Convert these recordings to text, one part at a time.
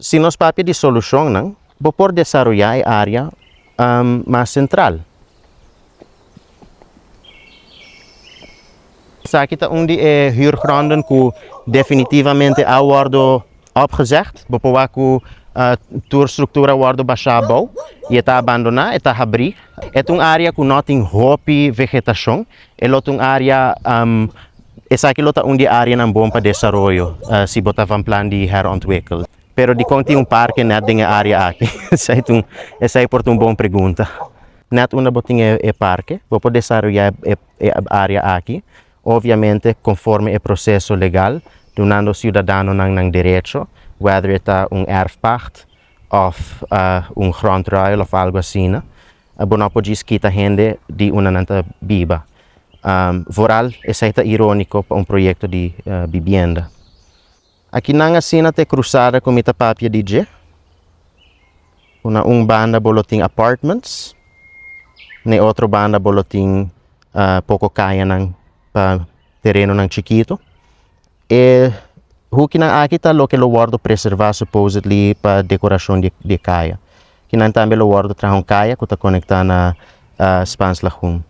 Si nos papia di solushonnan, bo por desaroyá e área mas sentral. Esaki ta un di e huurgronden ku definitivamente a wòrdu opgezegd. Bo por wak ku tur struktura a wòrdu bashá abou i e ta abandoná, e ta habrí. E ta un área ku no tin hopi vegetashon. E lo ta un área, esaki lo ta un di e áreanan bon pa desaroyo si bo ta van plan di herontwikkel. Pero dikon tin un parke nèt den e área aki? Esei ta un, esei por ta un bon pregunta. Nèt unda bo tin e parke, bo por desaroyá e e área aki, obviamente konforme e proseso legal, dunando siudadanonan nan derecho, whether e ta un erfpacht òf un grondruil òf algu asina. Bo no por djis kita hende di unda nan ta biba. Vooral esei ta iróniko pa un proyekto di bibienda. Akinan asina ta e krusada ku mi ta papia di dje. Ku na un banda bo lo tin apartments, na e otro banda bo lo tin poko kayanan pa terenonan chikitu. E hukinan aki ta loke lo wòrdu preservá supposedly pa dekorashon di e kaya. Kinan tambe lo wòrdu traha un kaya ku ta konektá na Spaans Lagoen.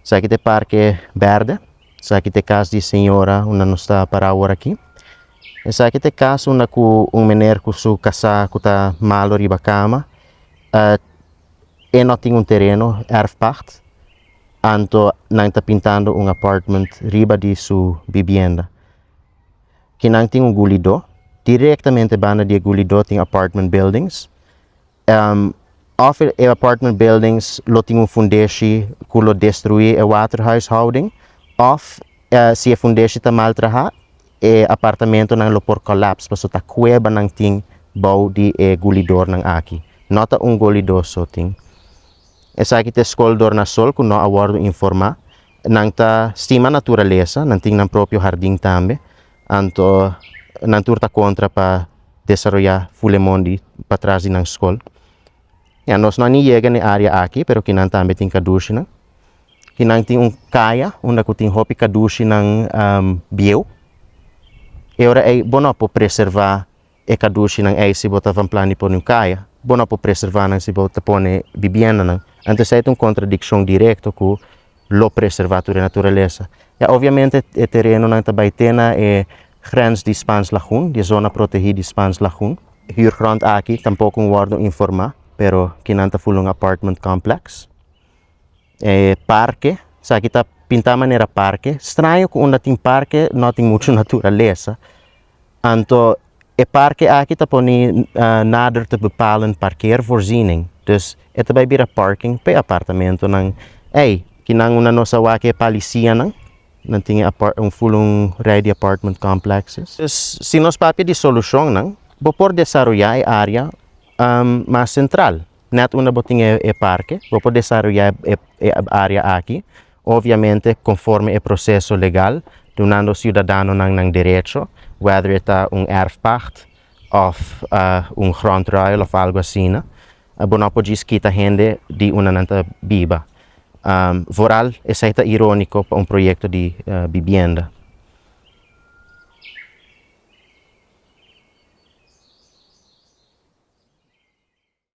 Esaki ta e parke bèrdè. Esaki ta e kas di señora unda nos ta pará awor aki. Esaki ta e kas unda ku un mener ku su kasá ku ta malo riba kama e no tin un tereno, erfpacht, anto nan ta pintando un apartment riba di su bibienda. Kinan tin un gulidó, direktamente banda di e gulidó tin apartment buildings. Of e apartment buildings lo tin un fundeshi ku lo destruí e waterhuishouding of si e fundeshi ta mal trahá e apartamentonan lo por collapse pasobra ta kuebanan tin bou di e gulidornan aki. No ta un gulidó so tin. Esaki ta e skol Dornasol ku no a wòrdu informá. Nan ta stima naturalesa, nan tin nan propio hardin tambe. Anto nan tur ta kontra pa desaroyá Fulemondi patras di nan skol. Ya, nos no a ni yega na e área aki, pero kinan tambe tin kadushinan. Kinan tin un kaya unda ku tin hopi kadushinan bieu. E ora ei bo no por preservá e kadushinan ei si bo ta van plan di pone un kaya. Bo no por preservá nan si bo ta pone bibiendanan. Anto esei ta un kontradikshon direkto ku lo preservá tur e naturalesa. Ya, obviamente e terenonan ta bai te na e grens di Spaans Lagoen, di e zona protehí di Spaans Lagoen. Huurgrond aki tampoko un wòrdu informá, pero kinan ta ful un apartment complex. E parke, esaki ta pintá manera parke. Straño ku unda tin parke no tin muchu naturalesa. Anto e parke aki ta pone nader te bepalen parkeervoorziening. Dus e ta bai bira parking pa e apartamentonan. Ey, kinan unda nos a wak e palisianan, nan tin e un ful un rij di apartment complexes. Dus si nos papia di solushonnan, bo por desaroyá e área mas sentral. Net unda bo tin e parke, bo por desaroyá e área aki, obviamente konforme e proseso legal, dunando siudadanonan nan derecho, whether e ta un erfpacht òf un grondruil òf algu asina. Bo no por djis kita hende di unda nan ta biba. Vooral esei ta iróniko pa un proyekto di bibienda.